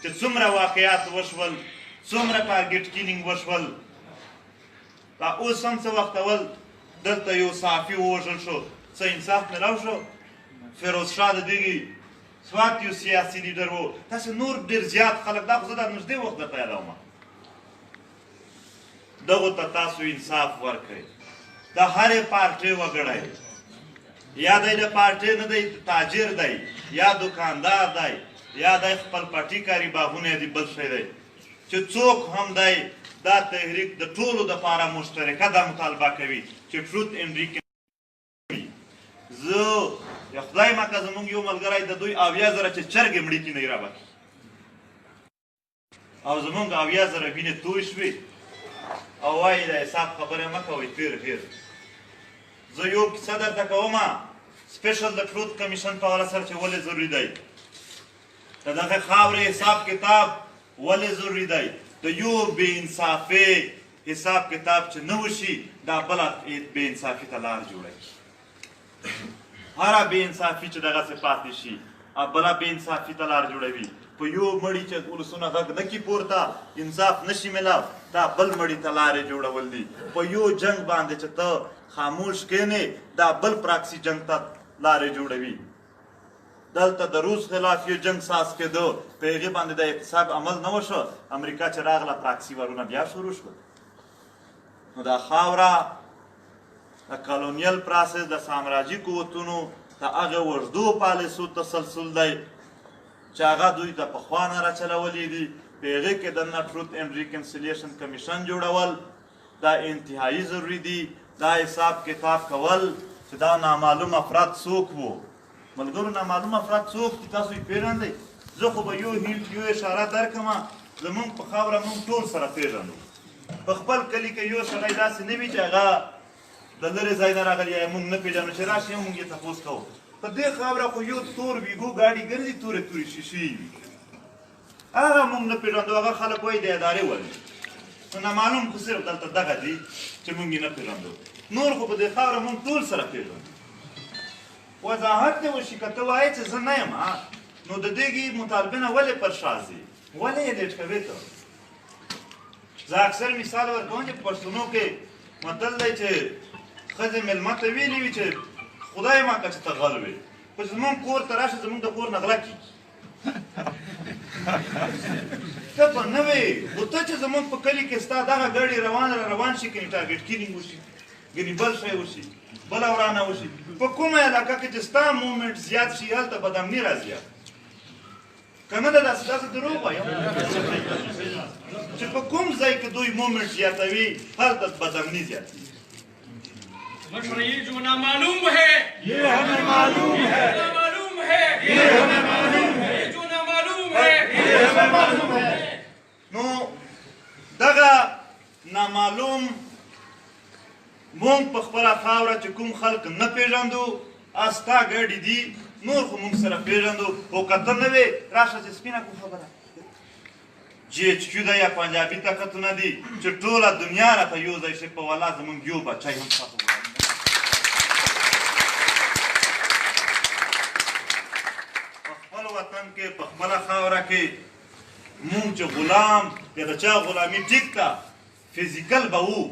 چې څومره واقعات وشول، څومره ټارګټ کیلینګ وشول. دا اوس هم څه وخت اول دلته یو صحافي ووژل شو، څه انصاف ملاو شو؟ فیروز شاه د دغې سوات یو سیاسي لیډر و، داسې نور ډېر زیات خلک. دا خو زه دا نږدې وخت درته یادوم. دغو ته تاسو انصاف ورکړئ. د هرې پارټۍ وګړی، یا دی د پارټۍ نه دی، تاجر دی یا دکاندار دی یا دی خپل پټي کاري باغونه دي، بل شی دی، چې څوک هم دی، دا تحریک د ټولو دپاره مشترکه دا مطالبه کوي چې ټروت اینډ ریکن. زه یا خدای مکه زمونږ یو ملګری د دوی 70,000 چې چرګې مړي کړي نه رابه او زمونږ 70,000 وینې توی شوې او وایي د حساب خبره مه کوئ، تېر هېر. زه یو کیسه درته کوم سپیشل د ټروت کمیشن په حواله سره چې ولې ضروري دی د دغه خاورې حساب کتاب، ولې ضروري دی. د یو بې انصافې حساب کتاب چې نه وشي، دا بله بې انصافي ته لار جوړوي. هره بې انصافي چې دغسې پاتې شي، بله بې انصافي ته لار جوړوي. په یو مړي چې ولسونه غږ نه کړي پورته، انصاف نشي ملاو، دا بل مړي ته لارې جوړول دي. په یو جنګ باندې چې ته خاموش کښېنې، دا بل پراکسي جنګ ته لارې جوړوي. دلته د روس خلاف یو جنګ ساز کېدو، په هغې باندې د احتساب عمل نه وشو، امریکا چې راغله پراکسي وارونه بیا شروع شول. نو دا خاوره د کالونیل پروسس، د سامراجي قوتونو د هغه اوږدو پالیسو تسلسل دی چې هغه دوی د پخوا نه راچلولې دي. په هغې کې دننه ټروت اینډ ریکنسیلیشن کمیشن جوړول دا انتهایی ضروري دي. دا حساب کتاب کول چې دا نامعلوم افراد څوک وو. ملګرو، نامعلوم افراد څوک دي؟ تاسو یې پېژندئ؟ زه خو به یو هینټ، یو اشاره درکړم. زمونږ په خاوره مونږ ټول سره پېژنو. په خپل کلي کې یو سړی داسې نه وي چې هغه د لرې ځای نه راغلی یا مونږ نه پېژنو، چې راشي مونږ یې تپوس کوو. په دې خاوره خو یو تور ویګو ګاډي ګرځي، تورې تورې شیشې وي، هغه مونږ نه پېژندو. هغه خلک وایي د ادارې ولې. نو نامعلوم خو صرف دلته دغه دي چې مونږ یې نه پېژندو، نور خو په دې خاوره مونږ ټول سره پېژندو. وضاحت دې وشي. که ته وایې چې زه نه یم، نو د دې مطالبې نه ولې پر شا ځې؟ ولې یې لیټ کوې ته؟ زه اکثر مثال ورکوم چې په پښتنو کې متل دی چې ښځې مېلمه ته ویلي وي چې خدای ما که چې ته غل وې، خو چې زمونږ کور ته راشه، زمونږ د کور نه غله کېږي. ته به نه وې، خو ته چې زمونږ په کلي کې ستا دغه ګاډي روان را روان شي، کني ټارګټ کیلینګ وشي، ګنې بل شی وشي، بله ورانه وشي. په کومه علاقه کې چې ستا موومنټ زیات شي، هلته بدامني راځي. که نه ده داسې؟ داسې دروغ وایم چې په کوم ځای کې دوی موومنټ زیاتوي، هلته بدامني زیاتوي. مشر، یہ جو نامعلوم ہے، یہ ہمیں معلوم ہے، نامعلوم ہے، یہ ہمیں معلوم ہے، یہ جو نامعلوم ہے، یہ ہمیں معلوم ہے. نو دغه نامعلوم مونږ په خپله خاوره چې کوم خلک نه پیژندو، استا ګاډي دي. نور خو مونږ سره پیژندو، خو که ته نه وې، راشه چې سپینه کو خبره. جي ایچ کیو ده یا پنجابي طاقتونه دي چې ټوله دنیا راته یو ځای شي، په والله زمونږ یو بچی هم ستاسو غلام نه. په خپل وطن کې، په خپله خاوره کې مونږ چې غلام یا د چا غلامي، ټیک ده، فزیکل به وو،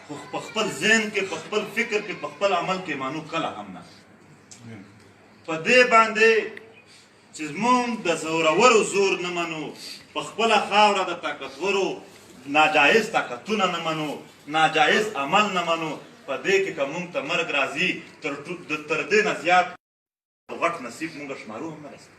خو په خپل ذهن کې، په خپل فکر کې، په خپل عمل کې مانو کله هم نه. په دې باندې چې زمونږ د زورورو زور نه منو، په خپله خاوره د طاقتورو ناجایز طاقتونه نه منو، ناجایز عمل نه منو، په دې کې که مونږ ته مرګ راځي، تر دې نه زیات غټ نصیب مونږ شمارو هم نه رسي.